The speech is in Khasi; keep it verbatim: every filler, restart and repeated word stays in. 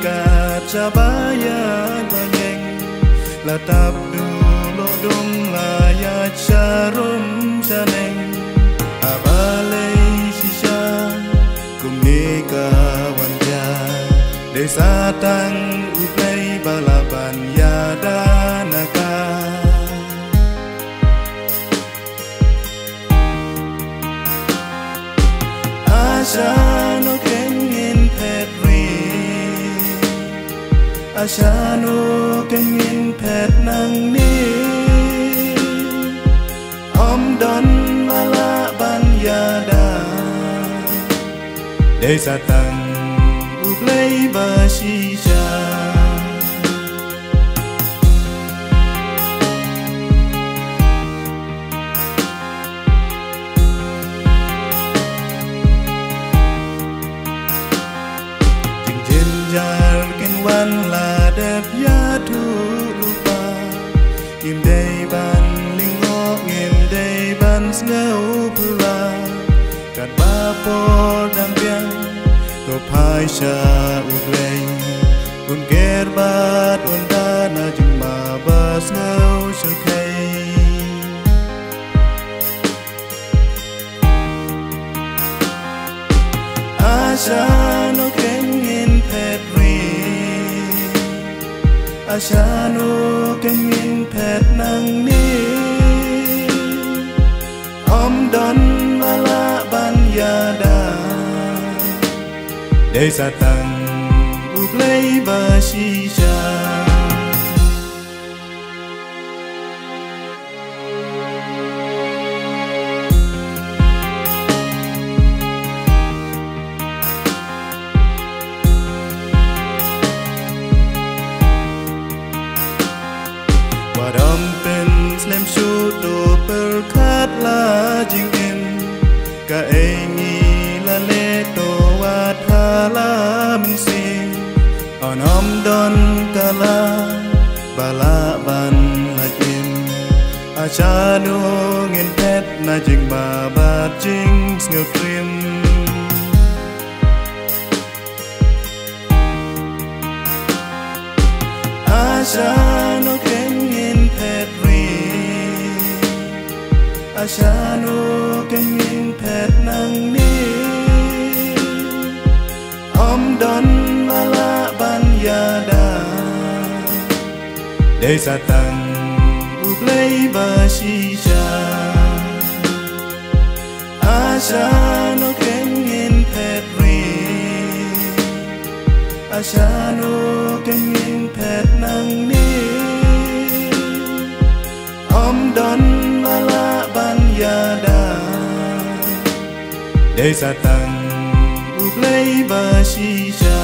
Kat shaba ïaid ba ïeng, la tap duh loh dung la ïaid sharum shaneng. Haba lei shisha kumne ka wan jia, dei sa tang U Blei ba lah ban ïada na ka. Asha no ken ngin phet ri, asha no ken ngin phet nangne. Ym don ba lah ban ïada, dei sa tang U Blei ba shisha. Jingjynjar kin wan la dep ïathuh lypa. Ngim dei ban lyngngoh, ngim dei ban sngew pura. Katba por dang biang, to phai sha U Blei. Un ker bad un da na jingma ba sngewsarong. Asha no ken ngin phet ri, asha no ken ngin phet nangne. Ym don ba lah ban ïada, dei sa tang U Blei ba shisha. Wat ym pynslem shuh, to pyrkhat la jingim. Kaei ngi la leh, to wad ha la mynsiem. Yn ym don ka la ba lah ban lait im. Asha no ngin phet na jingma bad jingsngewtriem. Asha no ken ngin phet ri, asha no ken ngin phet nangne. Ym don ba lah ban ïada, dei sa tang U Blei ba shisha. Asha no ken ngin phet ri, asha no ken ngin phet nangne. Ym don ba lah ban ïada, dei sa tang U Blei ba shisha.